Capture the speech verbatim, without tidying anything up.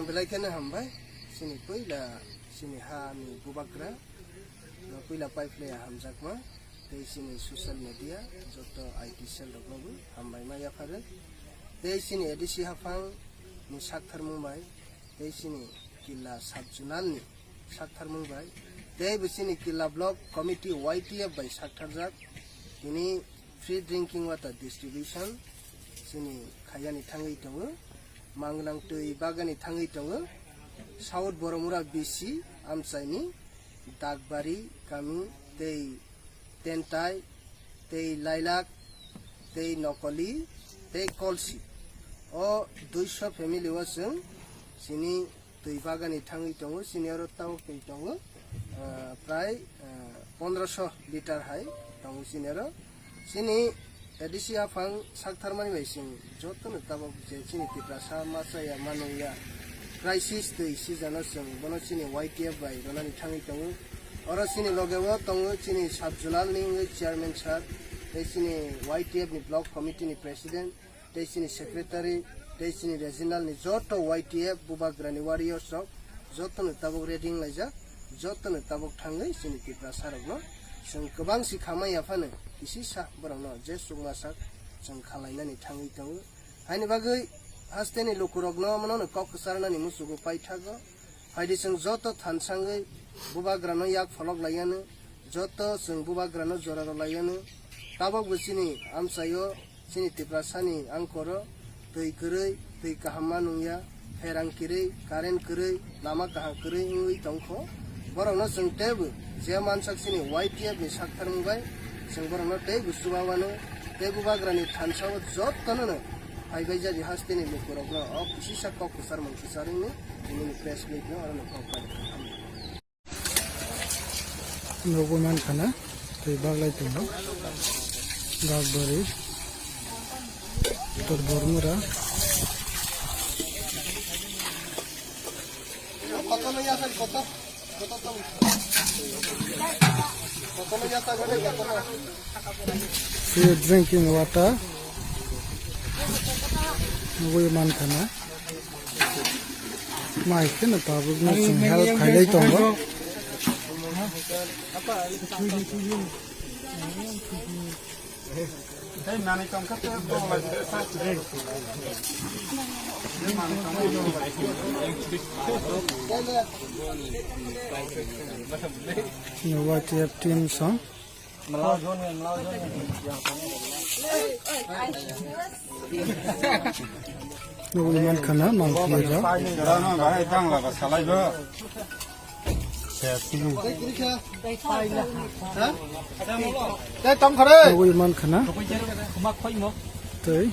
Belai kheno hambai, chini puila chini ha ni bubagra, no puila paiphlai hamjakma, tei chini social media, joto I T cell rokno bo hambai ma yapharo. Tei chini A D C haphang ni saktharmung bai, tei chini Killa sub zonal ni saktharmung bai, tei bo chini Killa block committee Y T F bai saktharjak. Tini free drinking water distribution chini khaiyani thangwi tongo, mangnang twi bagani thangwi tongo, South Boromura B C amchaini Dakbari kami tei Tentai tei Lailak tei Nokoli tei Kolsi, o duiso family o chwng chini twi bagani thangwi tongo, chini oro tabuk twi tongo, ah, prai, ah, pondroso litre hai tongo chini oro. Chini A D C aphang saktharmani bai chwng jotono tabuk je chini Tiprasa machaya manungya crisis twi season o chwng bono chini Y T F bai ronani thangwi tongo. Oro chini loge o tongo chini sub zonal ni wngwi chairman sir, tei chini Y T F ni block committee ni president, tei chini secretary, tei chini regional ni joto Y T F bubagrani warriors rok jotono tabuk ready wnglaijak, jotono tabuk thangwi chini Tiprasa rokno chwng kwbang si khamai yaphano kisisa borokno je chukmasak chwng khalainani thangwi tongo. Haini bagwi hasteni lukurokno omono kok kwcharnani muchugo paithago. Phaidi chwng joto thansangwi bubagrano yak pholok laiyano, joto chwng bubagrano jora rw laiyano. Tabukbo chini amchaio chini Tiprasani angkoro twi kwrwi, twi kaham ma nungya, pherang kwrwi, current kwrwi, lama kaham kwrwi wngwi tongkho. Borokno chwng teibo je mansak chini Y T F ni saktharmung bai chwng borokno teibo chubawano, tei bubagrani thansao jotonono phaibai jadi hasteni lukurokno o kisisa kok kwchar mung kwchar wngwi tini press meet no orono kok bai. Nugwi mankha na tei baglai tongo. Dakbari, Uttor Bormura. Free drinking water nugwi mankha na. Mai kheno tabukno chwng help khailai tongo. Chini Y T F team song. Nugwi mankha na mangpili rok. Nugwi mankha na. Tei.